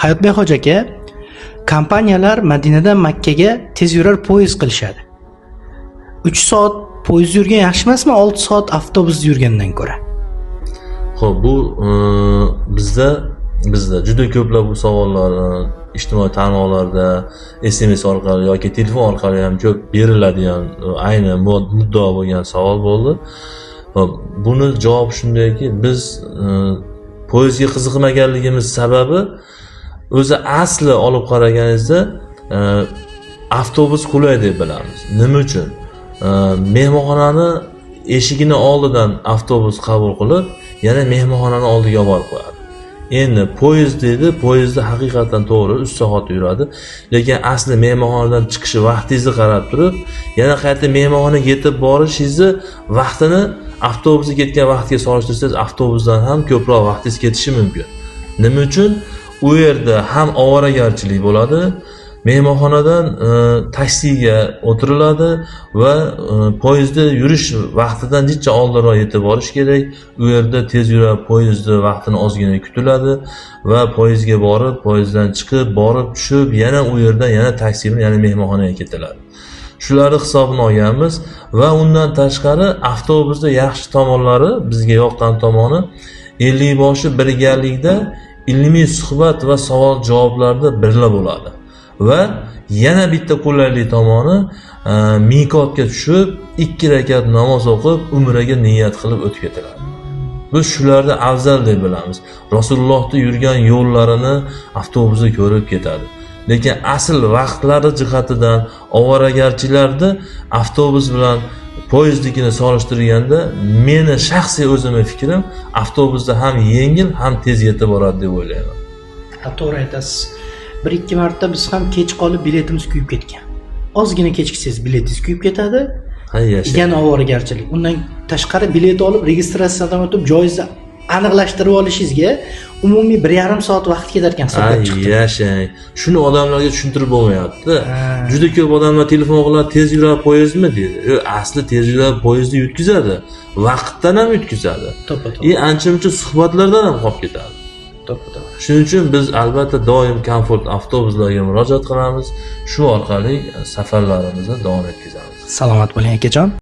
Hayotbek hoji aka, kompaniyalar Madinadan Makkaga tezyurar poyezd qilishadi. 3 soat poyezd yurgan yaxshi emasmi, 6 soat avtobusda yurgandan ko'ra? Xo'p, bu bizda juda ko'plab bu savollar ijtimoiy tarmoqlarda, SMS orqali yoki telefon orqali ham ko'p beriladigan, ayni muddao bo'lgan savol bo'ldi. Xo'p, buni javobi shundayki, biz poyezdga qiziqmaganligimiz sababi o'zi asli olib qaraganingizda avtobus qulay deb bilamiz. Nima uchun? Mehmonxonani eshigini oldidan avtobus qabul qilib, yana mehmonxonani oldiga olib borib qo'yadi. Endi poyezd deydi, poyezdda haqiqatan to'g'ri 3 soat yuradi, lekin asli mehmonxonadan chiqishi vaqtingizni qarab turib, yana qayta mehmonxonaga yetib borishingizni vaqtini avtobusga ketgan vaqtga solishtirsangiz, avtobusdan ham ko'proq vaqtingiz ketishi mumkin. Nima uchun? U yerda ham ovoragarchilik bo'ladi, mehmonxonadan taksiga o'tiriladi va poyezdda yurish vaqtidan jicha oldinroq yetib borish kerak. U yerda tez yurar poyezdni vaqtini ozgina kutiladi va poyezdga borib, poyezddan chiqib, borib tushib, yana u yerdan yana taksi bilan yana mehmonxonaga ketiladi. Shularni hisobini olganmiz va undan tashqari avtobusda yaxshi tomonlari, bizga yoqqan tomoni, ellikboshi birgalikda ilmiy suhbat va savol javoblarda birga bo'ladi. Va yana bitta qulaylik tomoni, miqotga tushib, 2 rakat namoz o'qib, umraga niyat qilib o'tib ketiladi. Biz shularni afzal deb bilamiz. Rasulullohning yurgan yo'llarini avtobusda ko'rib ketadi. Lekin asl vaqtlari jihatidan ovoragarchilarni avtobus bilan poyezdnikini solishtirganda, meni shaxsiy o'zimni fikrim, avtobusda ham yengil, ham tez yetib boradi deb o'ylayman. Ha, to'g'ri aytasiz. 1-2 marta biz ham kech qolib biletimiz kuyib ketgan. Ozgina kechiksangiz biletingiz kuyib ketadi. Ha, yashang. Yana ovoragarchilik. Undan tashqari bilet olib, registratsiyadan o'tib, joyingizni aniqlashtirib olishingizga umumiy 1,5 soat vaqt ketar ekan hisoblab chiqdim. Yashang. Shuni odamlarga tushuntirib bo'lmayapti. Juda ko'p odamlar telefon qiladi, tez yurar poyezdmi deydi. Asli tez yurar poyezdni yutkazadi. Vaqtdan ham yutkazadi. To'ppa-to'g'ri. Ancha-muncha suhbatlardan ham qolib ketadi. To'ppa-to'g'ri. Shuning uchun biz albatta doim komfort avtobuslarga murojaat qilamiz. Shu orqali safarlarimizni davom etkazamiz. Salomat bo'ling, akajon.